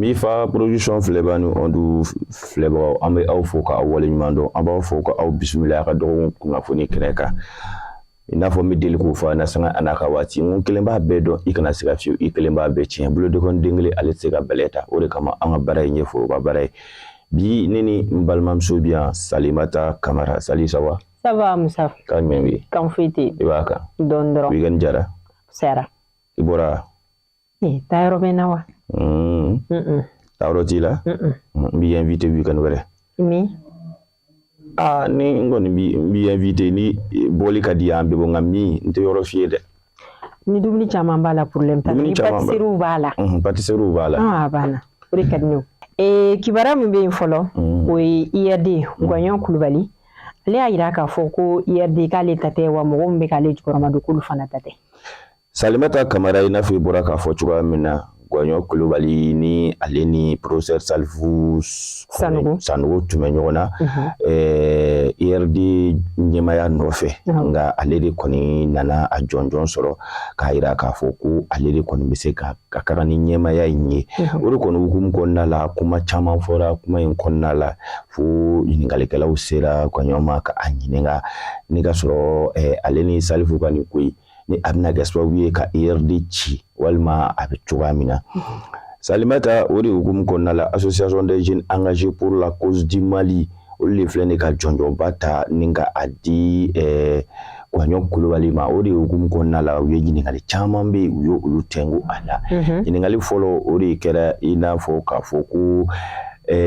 Mifa Production filɛbaa ni ondu filɛbagaw, an bɛ aw fo ka aw waleɲuman dɔn. An b'aw fo ka aw bisimila a ka dɔgɔkun kunnafoni kɛnɛ kan. I n'a fɔ n bɛ deli k'o fɔ na sanga a n'a ka waati, n ko kelen b'a bɛɛ dɔn, i kana siga fiyewu, i kelen b'a bɛɛ tiɲɛ. Bolodekɔni den kelen, ale tɛ se ka bɛlɛ ta. O de kama an ka baara in ye foroba baara ye. Bi, ne ni n balimamuso bi yan, Salimata Kamara. Sali, ça va? Ça va, Musa. Kan jumɛn bɛ yen? Kan foyi tɛ yen. I b'a kan. Dɔɔni dɔrɔn. Weekend jara? Sera. I bɔra? Eh, taa yɔrɔ bɛ n na wa? Taa yɔrɔ t'i la? N b'i invité weekend wɛrɛ. Min? Aa, ni n kɔni bi n b'i invité, ni bɔli ka di, an bɛ bɔ, nka min n tɛ yɔrɔ f'i ye dɛ. Ni dumuni caman b'a la, problème t'a la. Ni pâtisserie b'a la. Pâtisserie b'a la. Ah, a banna. O de ka di ne ye. Ee, kibaruya min bɛ yen fɔlɔ, o ye IRD Gɔɲɔn Kulubali. Ale y'a yira k'a fɔ ko IRD k'ale ta tɛ, wa mɔgɔ min bɛ k'ale jukɔrɔma don, k'olu fana ta tɛ. Salimata Kamara, i n'a fɔ i bɔra k'a fɔ cogoya min na, Gɔɲɔ Kulubali ni ale ni professeur Salifu Sanogo Sanogo tun bɛ ɲɔgɔn na IRD ɲɛmaya nɔfɛ, nka ale de kɔni nana a jɔnjɔn sɔrɔ k'a yira k'a fɔ ko ale de kɔni bɛ se ka kan ni ɲɛmaya in ye. O de kɔni hukumu kɔnɔna la, kuma caman fɔra kuma in kɔnɔna la, fo ɲininkalikɛlaw sera Gɔɲɔ ma ka a ɲininka ni ka sɔrɔ ale ni Salifu ka nin ko in, ni a bɛna kɛ sababu ye ka IRD ci walima a bɛ cogoya min na. Salimata, o de hukumu kɔnɔna la, Association des jeunes engagés pour la cause du Mali, olu de filɛ nin ka jɔnjɔnba ta ni ka a di Gɔɲɔ Kulubali ma. O de hukumu kɔnɔna la, u ye ɲininkali caman bɛ yen, u ye olu tɛnku a la. Ɲininkali fɔlɔ, o de kɛra i n'a fɔ k'a fɔ ko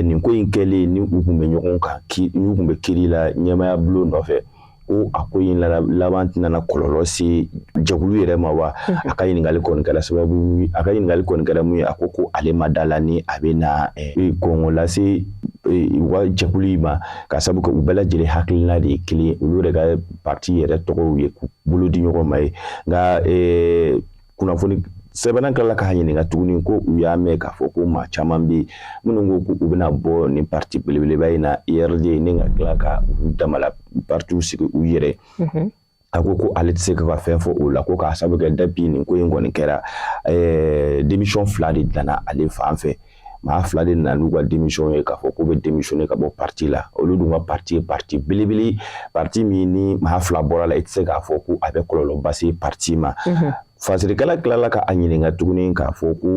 nin ko in kɛlen, ni u tun bɛ ɲɔgɔn kan, n'u tun bɛ kiiri la ɲɛmaya bulon nɔfɛ, ko a ko in laban tɛna kɔlɔlɔ se jɛkulu yɛrɛ ma wa? A ka ɲininkali kɔni kɛra sababu, a ka ɲininkali kɔni kɛra mun ye? A ko ko ale ma da la ni a bɛ na kɔngɔ lase u ka jɛkulu in ma, ka sabu kɛ u bɛɛ lajɛlen hakilina de ye kelen, olu yɛrɛ ka parti yɛrɛ tɔgɔw ye k'u bolo di ɲɔgɔn ma ye. Nka kunnafoni sɛbɛnna tilala k'a ɲininka tuguni ko u y'a mɛn k'a fɔ ko maa caman bɛ yen minnu ko k'u bɛna bɔ nin parti belebeleba in na, IRD, ni ka tila ka u damala partiw sigi u yɛrɛ. A ko ko ale tɛ se ka fɛn fɔ o la, ko k'a sababu kɛ depuis nin ko in kɔni kɛra, démission fila de dilanna ale fan fɛ. Maa fila de nana n'u ka démission ye k'a fɔ k'u bɛ démissionner ka bɔ parti la. Olu dun ka parti ye parti belebele, parti min ni maa fila bɔra la, i tɛ se k'a fɔ ko a bɛ kɔlɔlɔba se parti ma. Fasirikɛla tilala ka a ɲininka tuguni k'a fɔ ko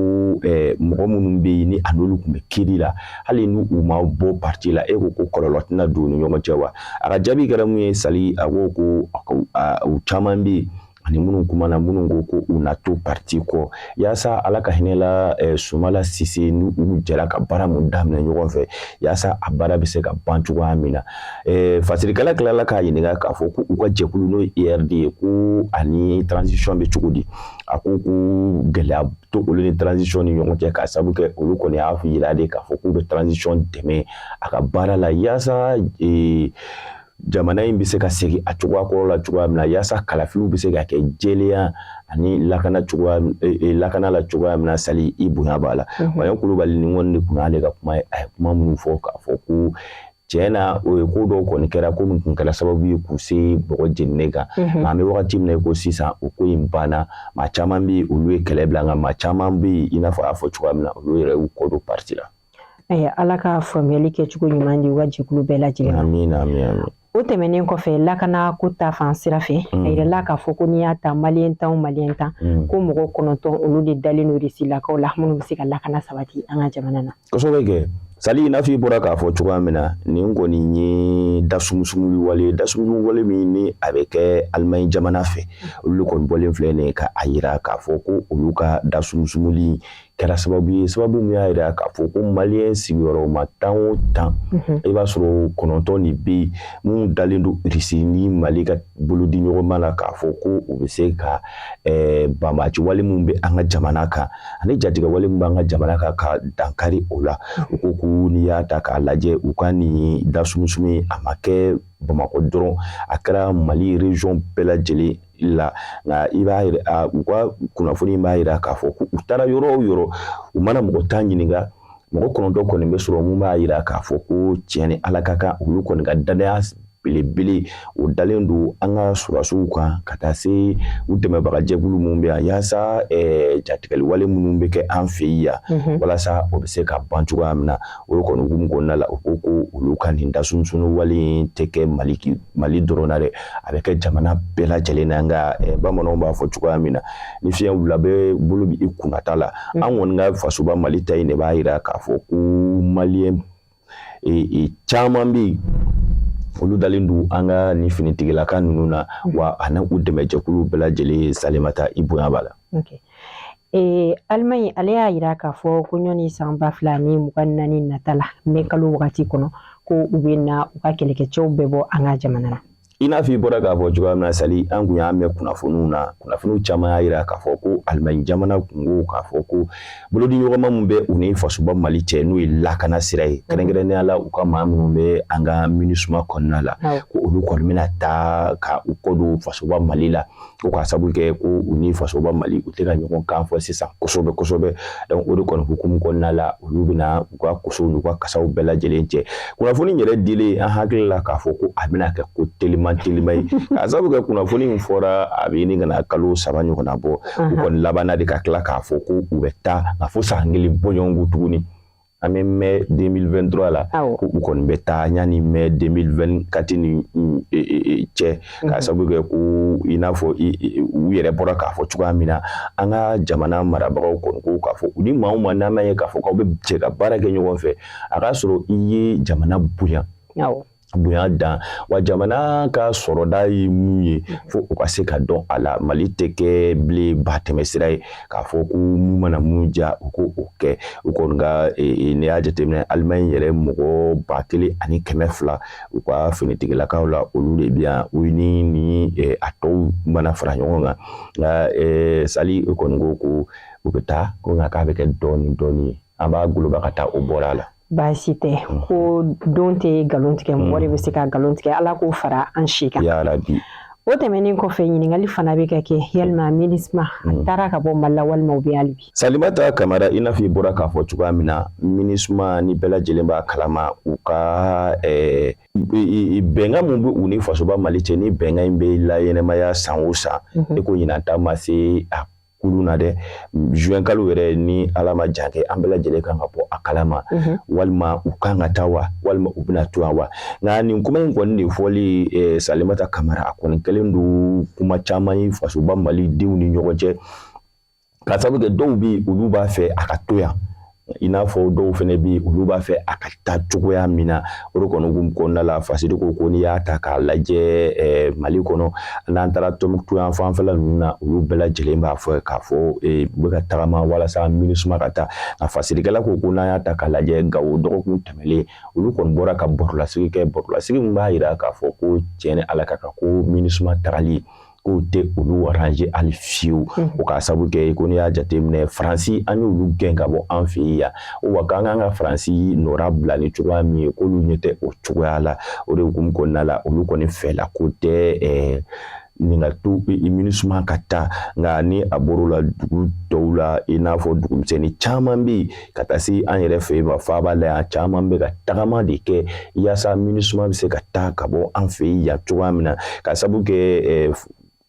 mɔgɔ minnu bɛ yen, ni a n'olu tun bɛ kiiri la, hali n'u u ma bɔ parti la, e ko ko kɔlɔlɔ tɛna don u ni ɲɔgɔn cɛ wa? A ka jaabi kɛra mun ye, Sali? A ko ko u caman bɛ yen ani minnu kumana, minnu ko ko u na to parti kɔ yaasa Ala ka hinɛ la Sumala Sise, ni u jɛra ka baara mun daminɛ ɲɔgɔn fɛ, yaasa a baara bɛ se ka ban cogoya min na. Fasirikɛla tilala k'a ɲininka k'a fɔ ko u ka jɛkulu, n'o ye IRD ye, ko ani transition bɛ cogo di? A ko ko gɛlɛya to olu ni transition ni ɲɔgɔn cɛ, k'a sababu kɛ olu kɔni y'a yira de k'a fɔ k'u bɛ transition dɛmɛ a ka baara la, yaasa jamana in bɛ se ka segin a cogoya kɔrɔ la cogoya min na, yaasa kalafiliw bɛ se ka kɛ jɛlenya ani lakana cogoya lakana la cogoya min na. Sali, i bonya b'a la. Gɔɲɔ Kulubali, nin kɔni de tun y'ale ka kuma ye. A ye kuma minnu fɔ k'a fɔ ko tiɲɛ na, o ye ko dɔw kɔni kɛra, ko min tun kɛra sababu ye k'u se bɔgɔ jeninen kan, nka an bɛ wagati min na i ko sisan, o ko in banna. Maa caman bɛ yen, olu ye kɛlɛ bila, nka maa caman bɛ yen, i n'a fɔ a y'a fɔ cogoya min na, olu yɛrɛ y'u kɔ don parti la. Ayiwa, Ala ka faamuyali kɛcogo ɲuman di u ka jɛkulu bɛɛ lajɛlen ma. Amina, amina. O tɛmɛnen kɔfɛ, lakana ko ta fan sira fɛ, a yirala k'a fɔ ko n'i y'a ta Malien 10 o Malien 10, ko mɔgɔ 9, olu de dalen don Rusilakaw la minnu bɛ se ka lakana sabati an ka jamana na. Kosɛbɛ kɛ, Sali, i n'a fɔ i bɔra k'a fɔ cogoya min na, nin kɔni ye dasumusumuli wale, dasumusumu wale min ni a bɛ kɛ Alimaɲi jamana fɛ. Olu kɔni bɔlen filɛ nin ye ka a yira k'a fɔ ko olu ka dasumusumuli kɛra sababu ye, sababu min y'a yira k'a fɔ ko Malien sigiyɔrɔma 10 o 10, i b'a sɔrɔ 9 de bɛ yen minnu dalen don Irisi ni Mali ka bolo di ɲɔgɔn ma la, k'a fɔ ko u bɛ se ka banbaanci wale min bɛ an ka jamana kan ani jatigɛ wale min b'an ka jamana kan, ka dankari o la. U ko ko n'i y'a ta k'a lajɛ, u ka nin dasumusumu, a ma kɛ Bamakɔ dɔrɔn, a kɛra Mali région bɛɛ lajɛlen la. Nka i b'a yira, u ka kunnafoni b'a yira k'a fɔ ko u taara yɔrɔ o yɔrɔ, u mana mɔgɔ 10 ɲininka, mɔgɔ 9 kɔni bɛ sɔrɔ mun b'a yira k'a fɔ ko tiɲɛ ni Ala ka kan, olu kɔni ka danaya belebele o dalen don an ka sɔrɔdasiw kan ka taa se u dɛmɛbaga jɛkulu minnu bɛ yan yaasa jatigɛli wale minnu bɛ kɛ an fɛ yan walasa o bɛ se ka ban cogoya min na. O kɔni hukumu kɔnɔna la, u ko ko olu ka nin dasumusunu wale in tɛ kɛ Mali dɔrɔn na dɛ, a bɛ kɛ jamana bɛɛ lajɛlen na. Nka bamananw b'a fɔ cogoya min na, ni fiɲɛ wulila bɛɛ bolo bɛ i kunnata la. An kɔni ka fasoba Mali ta in de b'a jira k'a fɔ ko maliyɛn caman bɛ yen, olu dalen don an ka nin finitigilaka ninnu na, wa a na u dɛmɛjɛkulu bɛɛ lajɛlen. Salimata, i bonya b'a la. Alimaɲi ale y'a jira k'a fɔ ko ɲɔni san 2024 nata la, mɛ kalo wagati kɔnɔ, ko u bɛ na u ka kɛlɛkɛcɛw bɛɛ bɔ an ka jamana na. I n'a fɔ i bɔra k'a fɔ cogoya min na, Sali, an kun y'a mɛn kunnafoniw na, kunnafoniw caman y'a jira k'a fɔ ko Alimaɲi jamana kun ko k'a fɔ ko bolodiɲɔgɔnma min bɛ u ni fasoba Mali cɛ, n'o ye lakana sira ye, kɛrɛnkɛrɛnnenya la u ka maa minnu bɛ an ka MINUSMA kɔnɔna la, ko olu kɔni bɛna taa ka u kɔ don fasoba Mali la, ko k'a sabu kɛ ko u ni fasoba Mali u tɛ ka ɲɔgɔn kan fɔ sisan kosɛbɛ kosɛbɛ. Donc o de kɔni hukumu kɔnɔna la, olu bɛna u ka kosow n'u ka kasaw bɛɛ lajɛlen cɛ. Kunnafoni yɛrɛ dilen, an hakili la k'a fɔ ko a bɛna kɛ ko teliman teliman ye, k'a sabu kɛ kunnafoni in fɔra a bɛ ɲini ka na kalo 3 ɲɔgɔnna bɔ. U kɔni labanna de ka tila k'a fɔ ko u bɛ taa nka fo san kelen bɔɲɔgɔnko tuguni. An bɛ mai 2023 la, ko u kɔni bɛ taa yanni mai 2024 ni cɛ, k'a sabu kɛ ko i n'a fɔ u yɛrɛ bɔra k'a fɔ cogoya min na, an ka jamana marabagaw kɔni ko k'a fɔ u ni maa o maa n'an m'a ye k'a fɔ k'aw bɛ jɛ ka baara kɛ ɲɔgɔn fɛ, a k'a sɔrɔ i ye jamana bonya bonya dan, wa jamana ka sɔrɔda ye mun ye, fo u ka se ka dɔn a la. Mali tɛ kɛ bilen ba tɛmɛsira ye k'a fɔ ko mun mana mun ja, u ko o kɛ. U kɔni ka n'i y'a jateminɛ, Alimaɲi yɛrɛ mɔgɔ 1200 u ka finitigilakaw la, olu de bɛ yan, u ni a tɔw mana fara ɲɔgɔn kan. Nka Sali, u kɔni ko ko u bɛ taa, ko nka k'a bɛ kɛ dɔɔni dɔɔni ye, an b'a goloba ka taa o bɔra a la. Baasi tɛ, ko don tɛ nkalon tigɛ, mɔgɔ de bɛ se ka nkalon tigɛ. Ala k'o fara an si kan. Yarabi. O tɛmɛnen kɔfɛ, ɲininkali fana bɛ ka kɛ, yalima MINUSMA a taara ka bɔ Mali la walima u bɛ hali bi? Salimata Kamara, i n'a fɔ i bɔra k'a fɔ cogoya min na, MINUSMA ni bɛɛ lajɛlen b'a kalama, u ka bɛnkan mun bɛ u ni fasoba Mali cɛ, ni bɛnkan in bɛ laɲɛnɛmaya san o san, e ko ɲinan ta ma se a kulu na dɛ. Juin kalo yɛrɛ, ni Ala ma jan kɛ, an bɛɛ lajɛlen kan ka bɔ a kalama, walima u kan ka taa wa, walima u bɛna to yan wa. Nka nin kuma in kɔni de fɔli, Salimata Kamara, a kɔni kɛlen don kuma caman ye fasoba Malidenw ni ɲɔgɔn cɛ, ka sababu kɛ dɔw bɛ yen, olu b'a fɛ a ka to yan, i n'a fɔ dɔw fana bɛ yen, olu b'a fɛ a ka taa cogoya min na. O de kɔni hukumu kɔnɔna la, Fasidi ko ko n'i y'a ta k'a lajɛ Mali kɔnɔ, n'an taara Tɔnbukutu yan fanfɛla ninnu na, olu bɛɛ lajɛlen b'a fɔ k'a fɔ u bɛ ka tagama walasa MINUSMA ka taa. Nka fasirikɛla ko ko n'an y'a ta k'a lajɛ Gawo, dɔgɔkun tɛmɛlen, olu kɔni bɔra ka barolasigi kɛ, barolasigi min b'a jira k'a fɔ ko tiɲɛ ni Ala ka kan ko MINUSMA tagali k'o tɛ olu arranger hali fiyewu. O k'a sabu kɛ ko n'i y'a jateminɛ, Faransi, an y'olu gɛn ka bɔ an fɛ yen yan, wa k'an kan ka Faransi nɔra bila ni cogoya min ye, k'olu ɲɛ tɛ o cogoya la. O de hukumu kɔnɔna la, olu kɔni fɛla ko tɛ nin ka to MINUSMA ka taa. Nka ni a bɔr'o la, dugu dɔw la, i n'a fɔ dugumisɛnnin caman bɛ yen, ka taa se an yɛrɛ fɛ yen ma faaba la yan, caman bɛ ka tagama de kɛ yaasa MINUSMA bɛ se ka taa ka bɔ an fɛ yen yan cogoya min na, ka sabu kɛ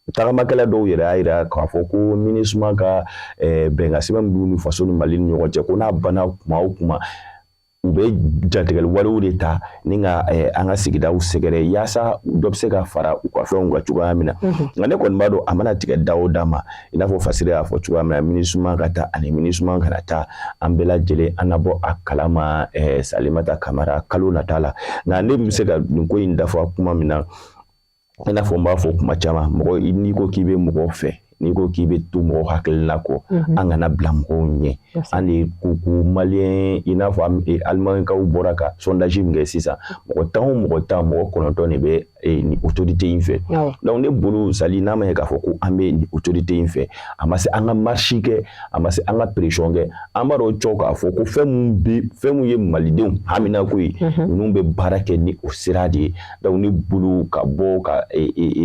tagamakɛla dɔw yɛrɛ y'a jira k'a fɔ ko MINUSMA ka bɛnkan sɛbɛn min b'u ni faso ni Mali ni ɲɔgɔn cɛ, ko n'a banna kuma o kuma, u bɛ jatigɛli walew de ta ni ka an ka sigidaw sɛgɛrɛ yaasa dɔ bɛ se ka fara u ka fɛnw kan cogoya min na. Nka ne kɔni b'a dɔn, a mana tigɛ da o da ma, i n'a fɔ Fasiri y'a fɔ cogoya min na, MINUSMA ka taa ani MINUSMA kana taa, an bɛɛ lajɛlen an na bɔ a kalama, Salimata Kamara, kalo nata la. Nka ne bɛ se ka nin ko in dafa kuma min na, i n'a fɔ n b'a fɔ kuma caman, mɔgɔ n'i ko k'i bɛ mɔgɔ fɛ, n'i ko k'i bɛ to mɔgɔ hakilina kɔ, an kana bila mɔgɔw ɲɛ. An de ko ko maliyɛn, i n'a fɔ alimankaw bɔra ka sondage min kɛ sisan, mɔgɔ 10 o mɔgɔ 10, mɔgɔ 9 de bɛ nin autorité in fɛ. Donc ne bolo, Sali, n'a ma ye k'a fɔ ko an bɛ nin autorité in fɛ, a ma se an ka marche kɛ, a ma se an ka pression kɛ. An b'a dɔn cɔ k'a fɔ ko fɛn mun bɛ, fɛn mun ye malidenw haminako ye, ninnu bɛ baara kɛ ni o sira de ye. Donc ne bolo, ka bɔ ka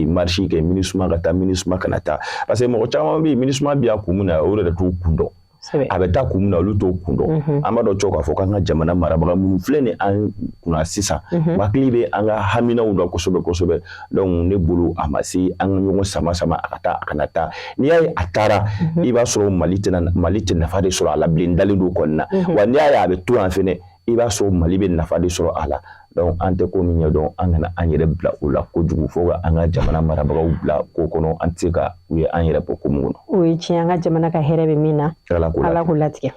marche kɛ, MINUSMA ka taa, MINUSMA kana taa, parce que mɔgɔ caman bɛ yen, MINUSMA bɛ yan kun min na, o yɛrɛ t'u kun dɔn. A bɛ taa kun min na, olu t'o kun dɔn. An b'a dɔn cɔ k'a fɔ k'an ka jamana marabaga minnu filɛ nin an kunna sisan, hakili bɛ an ka haminaw la kosɛbɛ kosɛbɛ. Donc ne bolo, a ma se an ka ɲɔgɔn sama sama a ka taa, a kana taa. N'i y'a ye a taara, i b'a sɔrɔ Mali tɛna, Mali tɛ nafa de sɔrɔ a la bilen, dalen don kɔni na. Wa n'i y'a ye a bɛ to yan fɛnɛ, i b'a sɔrɔ Mali bɛ nafa de sɔrɔ a la. Donc an tɛ ko min ɲɛdɔn, an kana an yɛrɛ bila o la kojugu, fo ka an ka jamana marabagaw bila ko kɔnɔ, an tɛ se ka u ye an yɛrɛ bɔ ko min kɔnɔ. O ye tiɲɛ, an ka jamana ka hɛrɛ bɛ min na, Ala k'o Ala k'o latigɛ.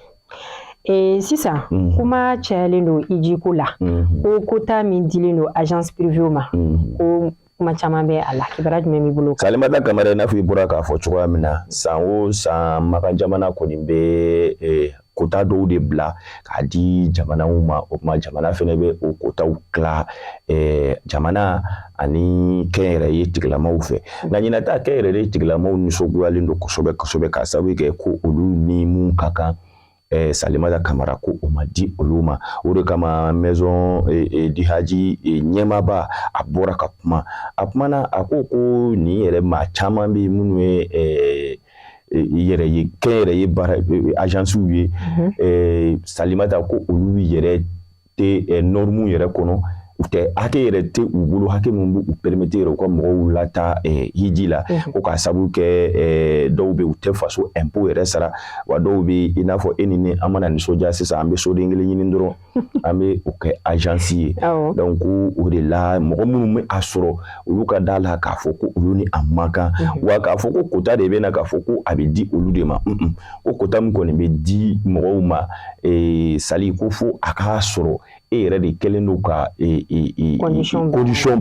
Sisan kuma cayalen don hiji ko la, ko quota min dilen don agence privée ma, ko kuma caman bɛ a la. Kibaruya jumɛn b'i bolo? Salimata Kamara, i n'a fɔ i bɔra k'a fɔ cogoya min na, san o san Makan jamana kɔni bɛ quota dɔw de bila k'a di jamanaw ma. O tuma jamana fɛnɛ bɛ o quotaw tila jamana ani kɛnyɛrɛye tigilamaw fɛ. Nka ɲinan ta, kɛnyɛrɛye tigilamaw nisɔngoyalen don kosɛbɛ kosɛbɛ, k'a sababu kɛ ko olu ni mun ka kan, Salimata Kamara, ko o ma di olu ma. O de kama Maison du Hadj ɲɛmaaba, a bɔra ka kuma. A kumana, a ko ko nin yɛrɛ, maa caman bɛ minnu ye yɛrɛ ye, kɛnyɛrɛye baara agencew ye, Salimata, ko olu yɛrɛ tɛ norme yɛrɛ kɔnɔ, u tɛ hakɛ yɛrɛ tɛ u bolo, hakɛ min b'u permettre yɛrɛ u ka mɔgɔw lataa hiji la, ko k'a sababu kɛ dɔw bɛ, u tɛ faso impôt yɛrɛ sara. Wa dɔw bɛ, i n'a fɔ e ni ne, an mana nisɔndiya sisan, an bɛ soden kelen ɲini dɔrɔn, an bɛ o kɛ agence ye. Donc o de la, mɔgɔ minnu bɛ a sɔrɔ, olu ka da la k'a fɔ ko olu ni a man kan. Wa k'a fɔ ko quota de bɛ na, k'a fɔ ko a bɛ di olu de ma, ko quota min kɔni bɛ di mɔgɔw ma, sali ko fo a k'a sɔrɔ e yɛrɛ de kɛlen don ka condition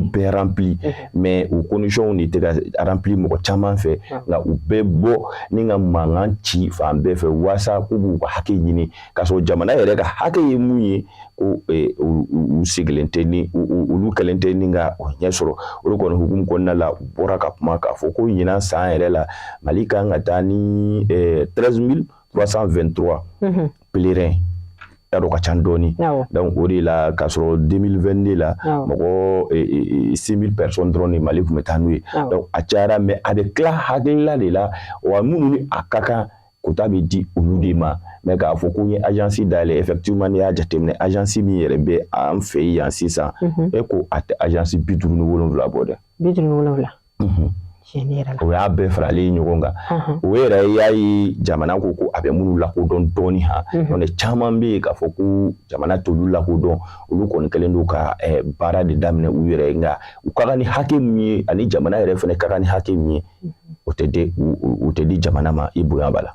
bɛɛ rempli. Mais o condition de tɛ ka rempli mɔgɔ caman fɛ, nka u bɛ bɔ ni ka mankan ci fan bɛɛ fɛ walasa k'u b'u ka hakɛ ɲini, k'a sɔrɔ jamana yɛrɛ ka hakɛ ye mun ye, ko u sigilen tɛ ni olu kɛlen tɛ ni ka o ɲɛ sɔrɔ. O de kɔni hukumu kɔnɔna la, u bɔra ka kuma k'a fɔ ko ɲinan san yɛrɛ la, Mali kan ka taa ni 13 323 pèlerins. Y'a dɔn ka ca dɔɔni. Donc o de la, k'a sɔrɔ 2022 la, mɔgɔ 6000 personnes dɔrɔn de Mali tun bɛ taa n'u ye. Donc a cayara, mais a bɛ tila hakilila de la. Wa minnu ni a ka kan, quota bɛ di olu de ma. Mais k'a fɔ ko n ye agence dayɛlɛ, effectivement, n'i y'a jateminɛ, agence min yɛrɛ bɛ an fɛ yan sisan, e ko a tɛ agence 57 bɔ dɛ. 57? O y'a bɛɛ faralen ɲɔgɔn kan. O yɛrɛ y'a ye, jamana ko ko a bɛ minnu lakodɔn dɔɔni han, nɔntɛ caman bɛ yen k'a fɔ ko jamana t'olu lakodɔn. Olu kɔni kɛlen don ka baara de daminɛ u yɛrɛ ye, nka u ka kan ni hakɛ min ye, ani jamana yɛrɛ fana ka kan ni hakɛ min ye, o tɛ di, u tɛ di jamana ma. I bonya b'a la.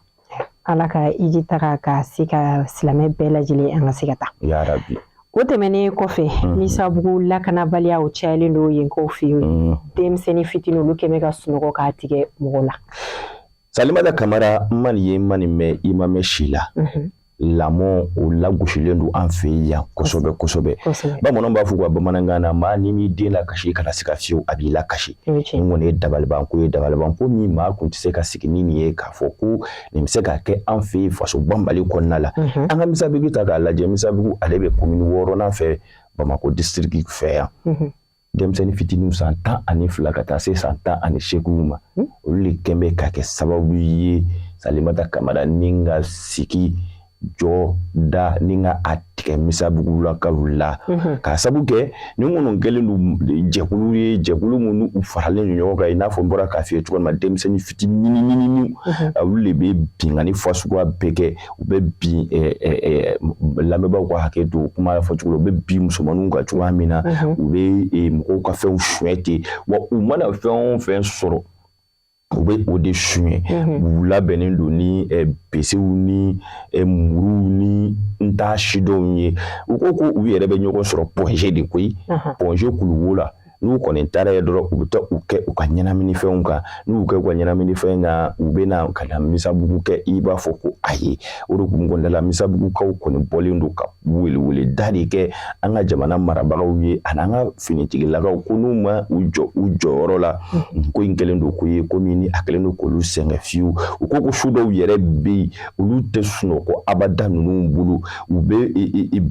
Ala ka hiji taga ka se ka silamɛ bɛɛ lajɛlen, an ka se ka taa. Yarabi. O tɛmɛnen kɔfɛ, Misabugu lakanabaliya, o cayalen don yenkaw fɛ yen. Denmisɛnnin fitinin, olu kɛmɛ ka sunɔgɔ k'a tigɛ mɔgɔ la. Salimata Kamara, n ma nin ye, n ma nin mɛn, i ma mɛn si la. Lamɔ, o lagosilen don an fɛ yan kosɛbɛ kosɛbɛ. Bamananw b'a fɔ u ka bamanankan na, maa n'i m'i den lakasi, kana se ka fiyewu a b'i lakasi. Nin kɔni ye dabalibanko ye, dabalibanko min maa kun tɛ se ka sigi ni nin ye, k'a fɔ ko nin bɛ se ka kɛ an fɛ yen fasoba Mali kɔnɔna la. An ka Misabugu ta k'a lajɛ. Misabugu, ale bɛ commune wɔɔrɔnan fɛ Bamakɔ district fɛ yan. Denmisɛnnin fitininw, san 12 ka taa se san 18 ma, olu de kɛn bɛ ka kɛ sababu ye, Salimata Kamara, ni ka sigi jɔ da ni ka a tigɛ Misabugulakaw la, k'a sabu kɛ nin kɔni kɛlen don jɛkulu ye, jɛkulu minnu u faralen don ɲɔgɔn kan. I n'a fɔ n bɔra k'a f'i ye cogo min na, denmisɛnnin fitinin olu de bɛ binkanni fasuguya bɛɛ kɛ. U bɛ bin, lamɛnbaaw ka hakɛ to kuma fɔcogo la, u bɛ bin musomaninw kan cogoya min na, u bɛ mɔgɔw ka fɛnw suɲɛ ten. Wa u mana fɛn o fɛn sɔrɔ, u bɛ o de suɲɛ. U labɛnnen don ni besew ni muruw ni n t'a sidɔnw ye. U ko ko u yɛrɛ bɛ ɲɔgɔn sɔrɔ Point G de koyi, Point G kuluwo la. N'u kɔni taara yen dɔrɔn, u bɛ taa u kɛ u ka ɲɛnaminifɛnw kan. N'u y'u kɛ u ka ɲɛnaminifɛn kan, u bɛ na ka na Misabugu kɛ i b'a fɔ ko ayi. O de kun kɔnɔna la, Misabugukaw kɔni bɔlen don ka weleweleda de kɛ an ka jamana marabagaw ye ani an ka finitigilakaw, ko n'u ma u jɔ u jɔyɔrɔ la, ko in kɛlen don ko ye ko min ni a kɛlen don k'olu sɛgɛn fiyewu. U ko ko su dɔw yɛrɛ bɛ yen, olu tɛ sunɔgɔ abada ninnu bolo. U bɛ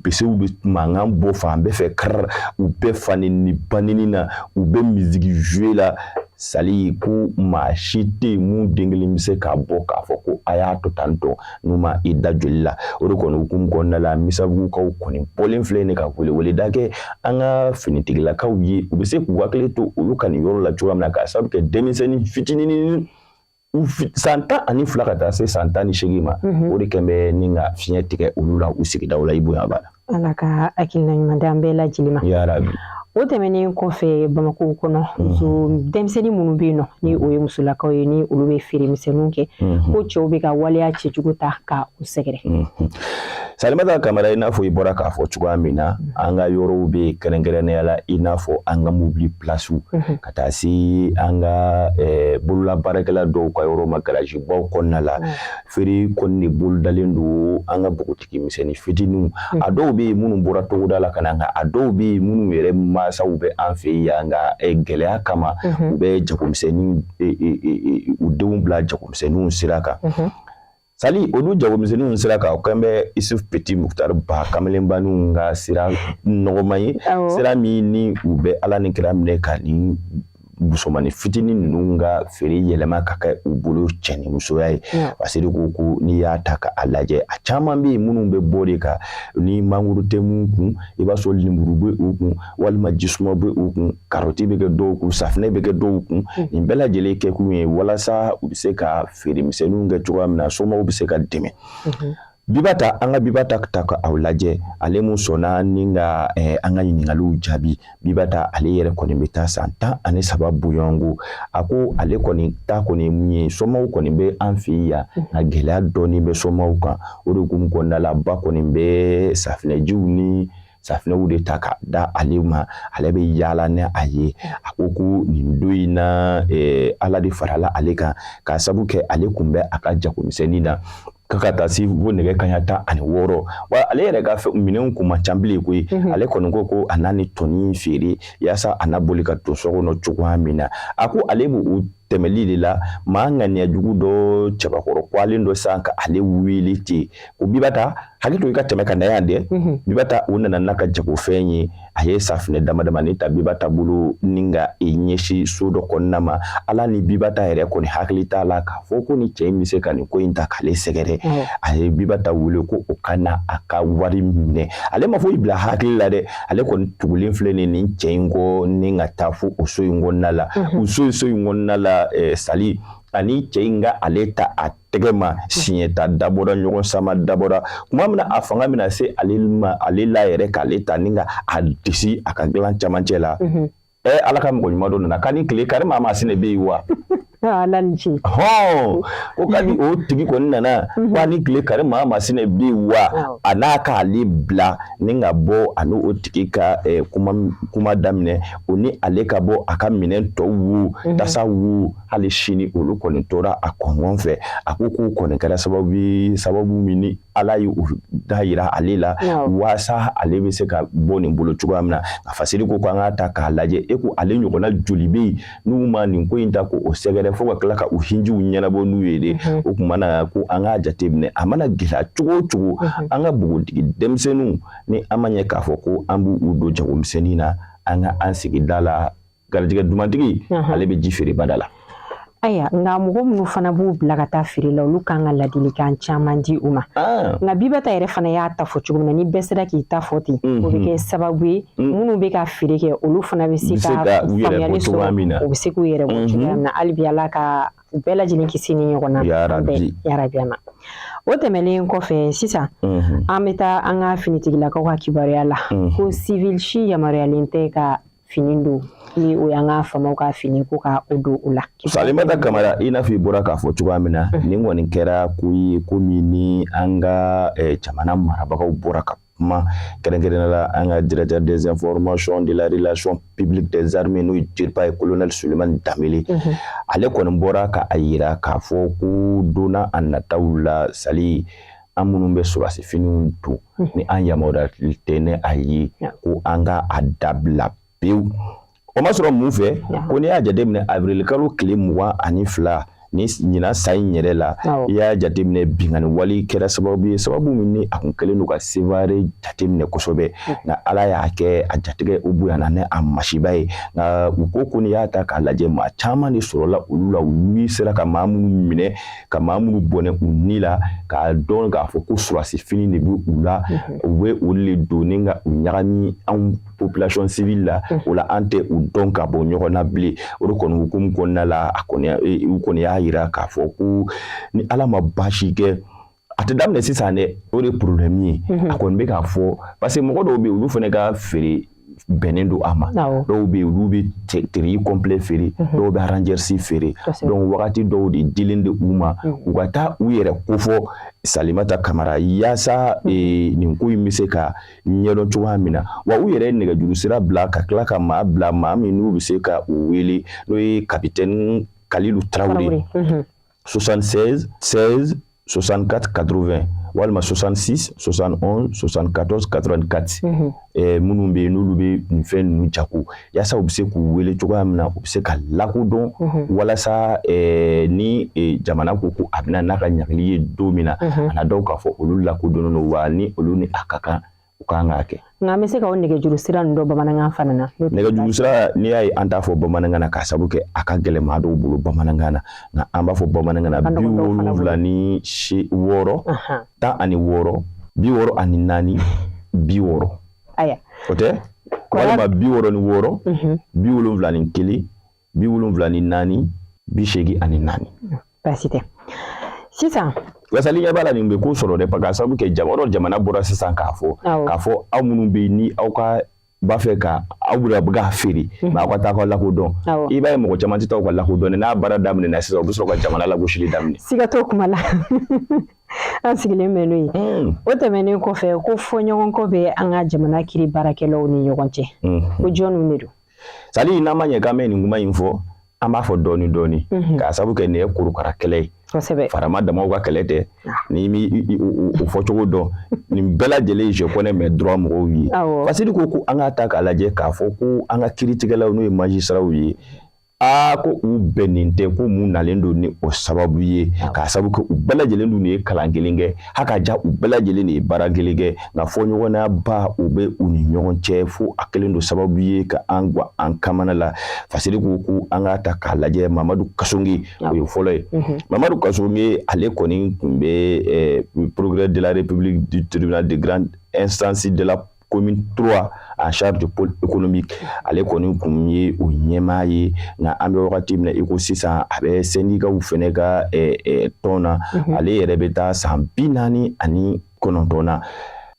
besew bɛ mankan bɔ fan bɛɛ fɛ, kari u bɛɛ fa ni banini na, u bɛ musique jouer la. Sali ko maa si tɛ yen mun den kelen bɛ se ka bɔ k'a fɔ ko a y'a to tan tɔ n'u ma i da joli la. O de kɔni hukumu kɔnɔna la, Misabugukaw kɔni bɔlen filɛ nin ka weleweleda kɛ an ka finitigilakaw ye, u bɛ se k'u hakili to olu ka nin yɔrɔ la cogoya min na, k'a sababu kɛ denmisɛnnin fitinin san 12 ka taa se san 18 ma, o de kɛn bɛ ni ka fiɲɛ tigɛ olu la u sigidaw la. I bonya b'a la. Ala ka hakilina ɲuman di an bɛɛ lajɛlen ma. Yarabi. O tɛmɛnen kɔfɛ, Bamakɔ kɔnɔ, muso denmisɛnnin minnu bɛ yen nɔ, ni o ye musolakaw ye, ni olu bɛ feere misɛnninw kɛ, ko cɛw bɛ ka waleya cɛjugu ta ka u sɛgɛrɛ. Salimata Kamara, i n'a fɔ i bɔra k'a fɔ cogoya min na, an ka yɔrɔw bɛ yen, kɛrɛnkɛrɛnnenya la i n'a fɔ an ka mobili pilasiw, ka taa se an ka bolola baarakɛla dɔw ka yɔrɔ ma, garazibaw kɔnɔna la, feere kɔni de bolodalen don an ka npogotigi misɛnnin fitininw. A dɔw bɛ yen minnu bɔra togoda la ka na, nka a dɔw bɛ yen minnu yɛrɛ mansaw bɛ an fɛ yan, nka gɛlɛya kama u bɛ jagomisɛnnin, u denw bila jagomisɛnninw sira kan. Sali, olu jagomisɛnninw sira kan, o kɛn bɛ Isuf Petit Mukutari Ba kamalenbaninw ka sira nɔgɔman ye, sira min ni u bɛ Ala ni kira minɛ ka ni musomannin fitinin ninnu ka feere yɛlɛma ka kɛ u bolo cɛnimusoya ye. Parce que ko n'i y'a ta ka a lajɛ, a caman bɛ yen minnu bɛ bɔ de ka ni mangoro tɛ mun kun, i b'a sɔrɔ lemuru bɛ u kun, walima jisuma bɛ u kun, karɔti bɛ kɛ dɔw kun, safinɛ bɛ kɛ dɔw kun. Nin bɛɛ lajɛlen kɛkun ye walasa u bɛ se ka feere misɛnninw kɛ cogoya min na, somaw bɛ se ka dɛmɛ. Bibata, an ka Bibata ta ka aw lajɛ, ale mun sɔnna ni ka an ka ɲininkaliw jaabi. Bibata, ale yɛrɛ kɔni bɛ taa san 13 bɔɲɔgɔnko. A ko ale kɔni ta kɔni ye mun ye, somaw kɔni bɛ an fɛ yan, nka gɛlɛya dɔɔni bɛ somaw kan. O de hukumu kɔnɔna la, ba kɔni bɛ safinɛjiw ni safinɛw de ta ka da ale ma, ale bɛ yaala ni a ye. A ko ko nin don in na, Ala de farala ale kan, k'a sabu kɛ ale kun bɛ a ka jagomisɛnnin na ka taa se fo nɛgɛ kaɲa 16 wa, ale yɛrɛ ka minɛnw kun man ca bilen koyi. Ale kɔni ko ko a n'a ni tɔni feere yaasa a n'a boli ka don so kɔnɔ cogoya min na. A ko ale b'o tɛmɛli de la, maa ŋaniya jugu dɔ, cɛbakɔrɔ kwalen dɔ san ka ale wele ten ko Bibata, hakɛ to i ka tɛmɛ ka na yan dɛ. Bibata, o nana n'a ka jagofɛn ye. A ye safinɛ dama damani ta Bibata bolo ni ka i ɲɛsin so dɔ kɔnɔna ma. Ala ni Bibata yɛrɛ kɔni hakili t'a la k'a fɔ ko ni cɛ in bɛ se ka nin ko in ta k'ale sɛgɛrɛ. A ye Bibata wele ko o ka na a ka wari minɛ. Ale ma foyi bila hakili la dɛ, ale kɔni tugulen filɛ nin cɛ in kɔ ni ka taa fo o so in kɔnɔna la. O so in kɔnɔna la, Sali, ani cɛ in ka ale ta a tɛgɛ ma, siɲɛ ta dabɔra, ɲɔgɔn sama dabɔra. Tuma min na a fanga bɛna se ale ma, ale la yɛrɛ k'ale ta ni ka a disi a ka dilan camancɛ la, Ala ka mɔgɔ ɲuman dɔ nana k'a ni tile, kari maa masinɛ bɛ yen wa? Ala ni ce. Hɔn, ko kabi o tigi kɔni nana ko a ni tile, kari maa masinɛ bɛ yen wa? A n'a k'ale bila ni ka bɔ, ani o tigi ka kuma daminɛ, o ni ale ka bɔ a ka minɛn tɔw wo, tasa wo, hali sini olu kɔni tora a kɔngɔn fɛ. A ko k'o kɔni kɛra sababu ye, sababu min ni Ala ye u da yira ale la waasa ale bɛ se ka bɔ nin bolo cogoya min na. A fasiri ko an k'a ta k'a lajɛ, e ko ale ɲɔgɔnna joli bɛ yen n'u ma nin ko in ta k'o sɛgɛrɛ fo ka tila ka u hinjiw ɲɛnabɔ n'u ye de? O tuma na ko an k'a jateminɛ, a mana gɛlɛya cogo o cogo, an ka npogotigi denmisɛnninw, ni an ma ɲɛ k'a fɔ ko an b'u don jagomisɛnnin na an ka an sigida la, garijɛgɛ dumantigi, ale bɛ ji feere bada la. Ayiwa, nka mɔgɔ minnu fana b'u bila ka taa feere la, olu kan ka ladilikan caman di u ma. Nka Bibata yɛrɛ fana y'a ta fɔ cogo min na, ni bɛɛ sera k'i ta fɔ ten, o bɛ kɛ sababu ye minnu bɛ ka feere kɛ, olu fana bɛ se ka faamuyali sɔrɔ, u bɛ se k'u yɛrɛ bɔ cogoya min na. Hali bi Ala ka u bɛɛ lajɛlen kisi ni ɲɔgɔn na. Yarabi. Ma o tɛmɛnen kɔfɛ sisan, an bɛ taa an ka finitigilakaw ka kibaruya la, ko civil si yamaruyalen tɛ ka fini don, ni o y'an ka faamaw ka fini ko ka o don o la. Salimata Kamara, i n'a fɔ i bɔra k'a fɔ cogoya min na, nin kɔni kɛra ko ye, ko min ni an ka jamana marabagaw bɔra ka kuma, kɛrɛnkɛrɛnnenya la an ka directeur des informations de la relation publique des armées, n'o ye DIRPA ye, colonel Sulemani Danbele. Ale kɔni bɔra ka a yira k'a fɔ ko donna a nataw la, Sali, an minnu bɛ sɔrɔdasi finiw don, ni an yamaruya tɛ ni a ye, ko an ka a dabila pewu. O ma sɔrɔ mun fɛ? Ko n'i y'a jateminɛ, avril kalo tile 22 Ni ɲinan san in yɛrɛ la, i y'a jateminɛ, binkanni wale kɛra sababu ye, sababu min ni a kun kɛlen don ka Sevare jateminɛ kosɛbɛ. Nka Ala y'a kɛ, a jatigɛ o bonyana ni a masiba ye. Nka u ko n'i y'a ta k'a lajɛ, maa caman de sɔrɔla olu la, olu sera ka maa minnu minɛ, ka maa minnu bɔnɛ u ni la, k'a dɔn k'a fɔ ko sɔrɔdasi fini de bɛ u la. U bɛ olu de don ka u ɲagami anw population civile la. O la, an tɛ u dɔn ka bɔ ɲɔgɔn na bilen. O de kɔni hukumu kɔnɔna la, a kɔni u kɔni y'a jira k'a fɔ ko ni Ala ma baasi kɛ, a tɛ daminɛ sisan dɛ. O de ye problème ye. A kɔni bɛ k'a fɔ parce que mɔgɔ dɔw bɛ yen, olu fana ka feere bɛnnen don a ma. Dɔw bɛ yen, olu bɛ treillis complet feere, dɔw bɛ rangers feere. Donc wagati dɔw de dilen de u ma, u ka taa u yɛrɛ kofɔ Salimata Kamara, yaasa nin ko in bɛ se ka ɲɛdɔn cogoya min na. Wa u yɛrɛ ye nɛgɛjuru sira bila, ka tila ka maa bila, maa min n'u bɛ se ka u wele, n'o ye capitaine Kalilu Tarawele, 76 16 64 80 walima 66 71 74 84. Minnu bɛ yen, n'olu bɛ nin fɛn ninnu jago, yaasa u bɛ se k'u wele cogoya min na, u bɛ se ka lakodɔn, walasa ni jamana ko ko a bɛna n'a ka ɲangili ye don min na, a na dɔn k'a fɔ olu lakodɔnnen don, wa ni olu ni a ka kan, u kan k'a kɛ. Nka an bɛ se ka o nɛgɛjuru sira ninnu dɔn bamanankan fana na? Nɛgɛjuru sira, n'i y'a ye an t'a fɔ bamanankan na, k'a sabu kɛ a ka gɛlɛn maa dɔw bolo bamanankan na. Nka an b'a fɔ bamanankan na: 76 16 64 60. Aya. O tɛ, walima 66 71 74 84. Baasi tɛ. Sisan Wasali ɲɛ b'a la, nin bɛ ko sɔrɔ dɛ, k'a sababu kɛ jamana bɔra sisan k'a fɔ aw minnu bɛ yen, ni aw ka b'a fɛ ka aw bɛ k'a feere, mais aw ka taa aw ka lakodɔn. I b'a ye, mɔgɔ caman tɛ taa u ka lakodɔn. N'a baara daminɛna sisan, u bɛ sɔrɔ ka jamana lagosili daminɛ. Siga t'o kuma la, an sigilen bɛ n'o ye. O tɛmɛnen kɔfɛ, ko fɔɲɔgɔnkɔ bɛ an ka jamana kiri baarakɛlaw ni ɲɔgɔn cɛ, ko jɔnniw de don? Sali, n'an ma ɲɛ k'an bɛ nin kuma in fɔ, an b'a fɔ dɔɔni dɔɔni, k'a sababu kɛ nin ye korokara kɛlɛ ye. Farama damaw ka kɛlɛ tɛ. N'i mi o fɔcogo dɔn, nin bɛɛ lajɛlen, je connais mes droits mɔgɔw ye. Fasidi ko an k'a ta k'a lajɛ k'a fɔ ko an ka kiiritigɛlaw, n'o ye magistrats ye, aa, ko u bɛnnen tɛ. Ko mun nalen don ni o sababu ye? K'a sababu kɛ u bɛɛ lajɛlen dun de ye kalan kelen kɛ, hali ka ja u bɛɛ lajɛlen de ye baara kelen kɛ, nka fɔɲɔgɔnya ba u bɛ u ni ɲɔgɔn cɛ, fo a kɛlen don sababu ye ka an gan an kamana la. Fasidi ko an k'a ta k'a lajɛ, Mamadu Kasonge, o ye fɔlɔ ye. Mamadu Kasonge, ale kɔni tun bɛ procureur de la République du tribunal de grande instance de la commune 3 en charge du pôle économique. Ale kɔni kun ye o ɲɛmaa ye. Nka an bɛ wagati min na i ko sisan, a bɛ syndicats fɛnɛ ka tɔn na. Ale yɛrɛ bɛ taa san 49 na,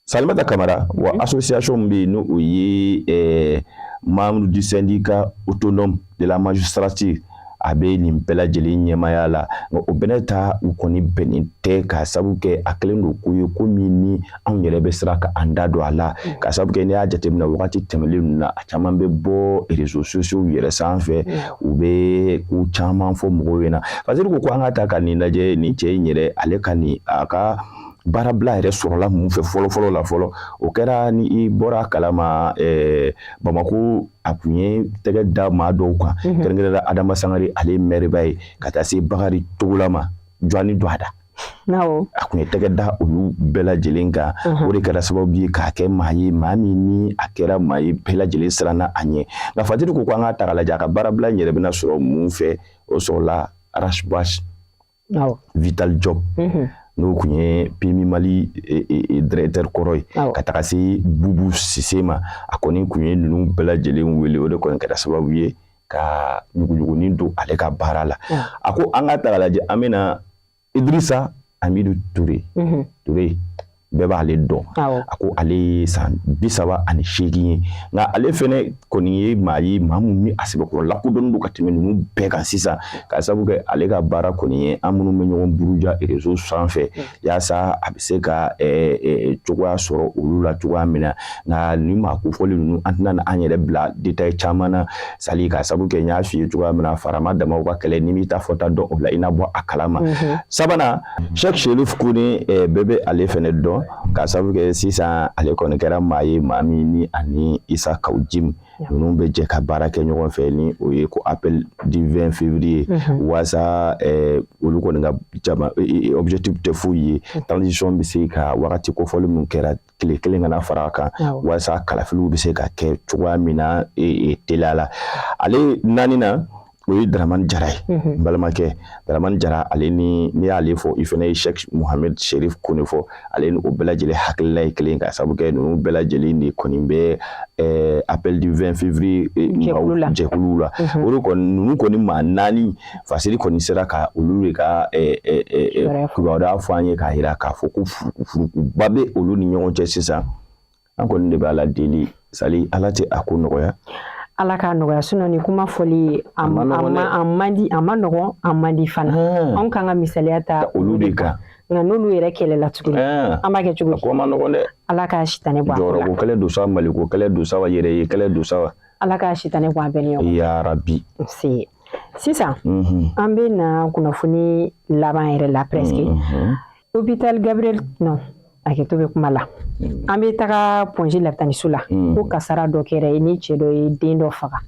Salimata Kamara. Wa association min bɛ yen, n'o ye membre du syndicat autonome de la magistrature, a bɛ nin bɛɛ lajɛlen ɲɛmaaya la. Nka o bɛnɛ ta, u kɔni bɛnnen tɛ, k'a sababu kɛ a kɛlen don ko ye, ko min ni anw yɛrɛ bɛ siran ka an da don a la, k'a sababu kɛ n'i y'a jateminɛ wagati tɛmɛnen ninnu na, a caman bɛ bɔ réseaux sociaux yɛrɛ sanfɛ, u bɛ ko caman fɔ mɔgɔw ɲɛna. Fasidi ko an ka ta ka nin lajɛ, nin cɛ in yɛrɛ, ale ka nin a ka baarabila yɛrɛ sɔrɔla mun fɛ fɔlɔ fɔlɔ la? Fɔlɔ, o kɛra ni i bɔra a kalama, Bamako, a kun ye tɛgɛ da maa dɔw kan, kɛrɛnkɛrɛnnenya Adama Sangare, ale ye maire ye, ka taa se Bakari Togola ma, Jɔni don a da. A kun ye tɛgɛ da olu bɛɛ lajɛlen kan. O de kɛra sababu ye k'a kɛ maa ye, maa min ni a kɛra maa ye, bɛɛ lajɛlen siranna a ɲɛ. Nka Fatiri ko an k'a ta k'a lajɛ, a ka baarabila in yɛrɛ bɛna sɔrɔ mun fɛ? O sɔrɔla Ras Bath Vital Job, n'o kun ye PMU Mali directeur kɔrɔ ye, ka taga se Bubu Sise ma. A kɔni kun ye ninnu bɛɛ lajɛlen wele. O de kɔni kɛra sababu ye ka ɲuguɲugunin don ale ka baara la. A ko an ka ta k'a lajɛ, an bɛna Idrissa Amidu Ture. Ture, bɛɛ b'ale dɔn. A ko ale ye san 38 ye, nka ale fɛnɛ kɔni ye maa ye, maa min ni a sɛbɛkɔrɔ lakodɔnnen don ka tɛmɛ ninnu bɛɛ kan sisan, k'a sababu kɛ ale ka baara kɔni ye an minnu bɛ ɲɔgɔn buruja réseau sanfɛ, yaasa a bɛ se ka cogoya sɔrɔ olu la cogoya min na. Nka nin maa kofɔlen ninnu, an tɛna an yɛrɛ bila détail caman na sali, k'a sababu kɛ n y'a f'i ye cogoya min na, farama damaw ka kɛlɛ, ni m'i ta fɔta dɔn o la, i na bɔ a kalama. Sabanan, Cheikh Chérif Kone, bɛɛ bɛ ale fɛnɛ dɔn. Awɔ, ka sababu kɛ sisan ale kɔni kɛra maa ye, maa min ni ani Isa Kaw Jim ninnu bɛ jɛ ka baara kɛ ɲɔgɔn fɛ, ni o ye ko appel du 20 février, waasa olu kɔni ka jama objectif tɛ foyi ye, transition bɛ se ka wagati kofɔli min kɛra, tile kelen kana fara a kan, walasa kalafiliw bɛ se ka kɛ cogoya min na teliya la. Ale naani na, o ye Dramani Jara ye. N balimakɛ Dramani Jara, ale ni n'i y'ale fɔ, i fana ye Sheikh Mohamed Sherif Kone fɔ. Ale ni o bɛɛ lajɛlen hakilila ye kelen, ka sababu kɛ ninnu bɛɛ lajɛlen de kɔni bɛ appel du 20 février jɛkulu la. O de kɔni, ninnu kɔni maa naani, Fasiri kɔni sera ka olu de ka kibaruya fɔ an ye, k'a jira k'a fɔ ko furukufurukuba bɛ olu ni ɲɔgɔn cɛ sisan. An kɔni de bɛ Ala deli, Sali, Ala tɛ a ko nɔgɔya. Ala k'a nɔgɔya, sinon ni kuma fɔli a man di, a ma nɔgɔn, a man di fana. Anw kan ka misaliya ta olu de kan. Nka n'olu yɛrɛ kɛlɛla tuguni, an b'a kɛ cogo di? A ko ma nɔgɔn dɛ. Ala k'a sitanɛ bɔ a ko la. Jɔyɔrɔko kɛlɛ don sa, Maliko kɛlɛ don sa wa, yɛrɛ ye kɛlɛ don sa wa. Ala k'a sitanɛ bɔ a bɛɛ ni ɲɔgɔn. Yarabi. Se sisan, an bɛ na kunnafoni laban yɛrɛ la presque. Hôpital Gabriel, non, hakɛto bɛ kuma la. An bɛ taga Point G lapitaniso la, ko kasara dɔ kɛra ni cɛ dɔ ye den dɔ faga.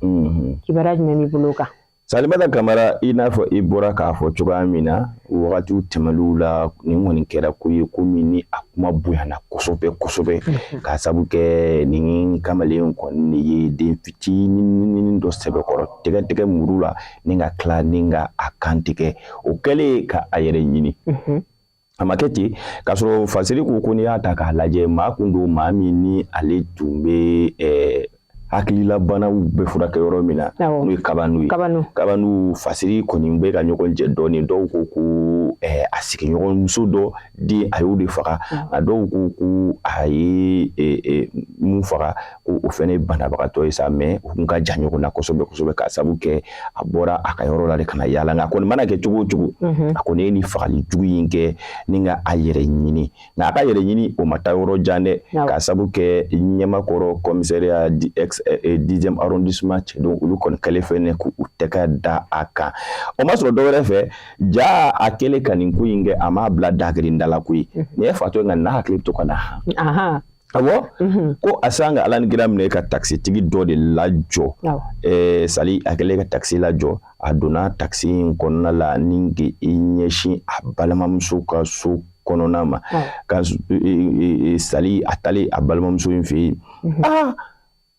Kibaruya jumɛn b'i bolo o kan? Salimata Kamara, i n'a fɔ i bɔra k'a fɔ cogoya min na wagatiw tɛmɛnliw la, nin kɔni kɛra ko ye, ko min ni a kuma bonyana kosɛbɛ kosɛbɛ, k'a sabu kɛ nin kamalen kɔni de ye den fitinin dɔ sɛbɛkɔrɔ tigɛ tigɛ muru la, ni ka tila ni ka a kan tigɛ. O kɛlen ka a yɛrɛ ɲini, a ma kɛ ten, k'a sɔrɔ Fasiri ko ko n'i y'a ta k'a lajɛ, maa kun don, maa min ni ale tun bɛ hakililabanaw bɛ furakɛ yɔrɔ min na, n'o ye Kabanu ye. Kabanu, Fasiri kɔni bɛ ka ɲɔgɔn jɛ dɔɔnin. Dɔw ko ko a sigiɲɔgɔnmuso dɔ den, a y'o de faga. Nka dɔw ko ko a ye mun faga, ko o fana ye banabagatɔ ye sa, mais u kun ka jan ɲɔgɔn na kosɛbɛ kosɛbɛ, k'a sabu kɛ a bɔra a ka yɔrɔ la de ka na yaala. Nka a kɔni mana kɛ cogo o cogo, a kɔni ye nin fagali jugu in kɛ ni ka a yɛrɛ ɲini. Nka a ka yɛrɛ ɲini, o ma taa yɔrɔ jan dɛ, k'a sabu kɛ Ɲamakɔrɔ commissariat ex 10e arrondissement cɛdenw, olu kɔni kɛlen fɛnɛ k'u tɛgɛ da a kan. O ma sɔrɔ dɔwɛrɛ fɛ, ja a kɛlen ka nin ko in kɛ, a m'a bila dagirinda la koyi. Nin ye fatɔ ye, nka n'a hakili bɛ to ka na. Awɔ, ko a san ka Ala ni kira minɛ ka takisitigi dɔ de lajɔ. Sali, a kɛlen ka takisi lajɔ, a donna takisi in kɔnɔna la ni k'i ɲɛsin a balimamuso ka so kɔnɔna ma. Ka Sali, a taalen a balimamuso in fɛ yen, aa,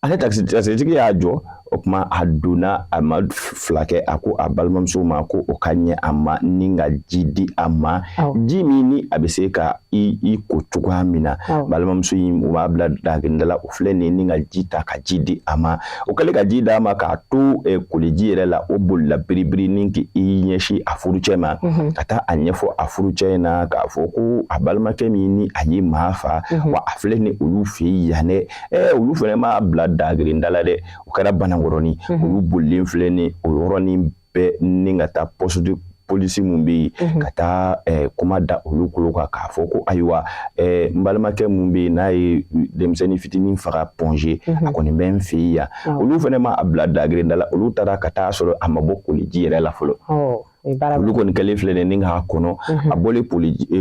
ale takisitigi y'a jɔ. O tuma a donna, a ma fila kɛ, a ko a balimamuso ma ko o ka ɲɛ a ma ni ka ji di a ma, ji min ni a bɛ se ka i ko cogoya min na. Balimamuso in, o b'a bila daginda la, o filɛ nin ni ka ji ta ka ji di a ma. O kɛlen ka ji d'a ma, k'a to koliji yɛrɛ la, o bolila biribiri ni k'i ɲɛsin a furucɛ ma, ka taa a ɲɛfɔ a furucɛ in na k'a fɔ ko a balimakɛ min ni a ye maa fa, wa a filɛ ni olu fɛ yen yan dɛ. Olu fana m'a bila dagirinda la dɛ, o kɛra Banankɔrɔni. Olu bolilen filɛ ni o yɔrɔnin bɛɛ ni ka taa poste de police mun bɛ yen, ka taa kuma da olu tulo kan k'a fɔ ko ayiwa, n balimakɛ mun bɛ yen n'a ye denmisɛnnin fitinin faga Point G, a kɔni bɛ n fɛ yen yan. Olu fana ma a bila dagirinda la, olu taara ka taa sɔrɔ a ma bɔ koliji yɛrɛ la fɔlɔ. Olu kɔni kɛlen filɛ ni k'a kɔnɔ, a bɔlen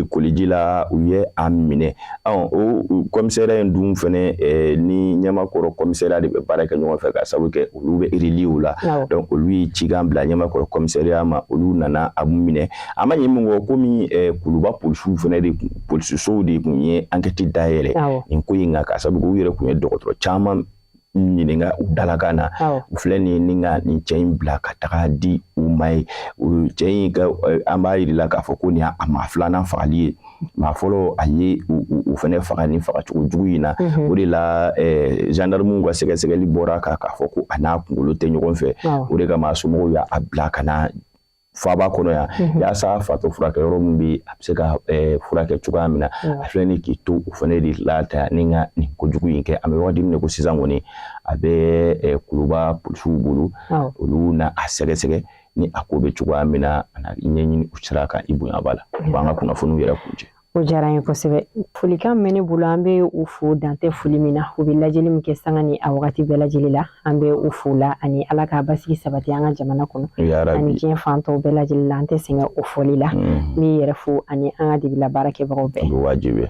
koliji la, u ye a minɛ. O commissariat in dun fɛnɛ ni Ɲamakɔrɔ commissariat de bɛ baara kɛ ɲɔgɔn fɛ, ka sababu kɛ olu bɛ relier la. Donc olu ye cikan bila Ɲamakɔrɔ commissariat ma, olu nana a minɛ. A ma ɲɛ min kɔ, komi Kuluba polisiw fɛnɛ de, polisisow de tun ye enquête dayɛlɛ nin ko in kan, ka sababu kɛ u yɛrɛ tun ye dɔgɔtɔrɔ caman ɲininka u dalakan na. U filɛ nin ni ka nin cɛ in bila ka taga di u ma ye. O cɛ in ka, an b'a yir'i la k'a fɔ ko nin y'a maa filanan fagali ye. Maa fɔlɔ, a ye o fɛnɛ faga ni fagacogo jugu in na. O de la gendarmew ka sɛgɛsɛgɛli bɔra kan k'a fɔ ko a n'a kunkolo tɛ ɲɔgɔn fɛ. O de kama a somɔgɔw y'a bila ka na faaba kɔnɔ yan, yaasa fatɔ furakɛ yɔrɔ min bɛ, a bɛ se ka furakɛ cogoya min na. A filɛ nin k'i to o fana de la ta ni ka nin kojugu in kɛ. An bɛ wagati min na ko sisan kɔni, a bɛ Kuluba polisiw bolo, olu na a sɛgɛsɛgɛ ni a ko bɛ cogoya min na, a na ɲɛɲini u sira kan. I bonya b'a la, u b'an ka kunnafoniw yɛrɛ kuncɛ. O diyara n ye kosɛbɛ. Folikan bɛ ne bolo, an bɛ u fo dantɛ foli min na. U bɛ lajɛli min kɛ sanga ni a wagati bɛɛ lajɛlen la, an bɛ u fo la, ani Ala k'a basigi sabati an ka jamana kɔnɔ ani diɲɛ fan tɔw bɛɛ lajɛlen la. An tɛ sɛgɛn o fɔli la. N b'i yɛrɛ fo ani an ka dibila baarakɛbagaw bɛɛ. Wajibi.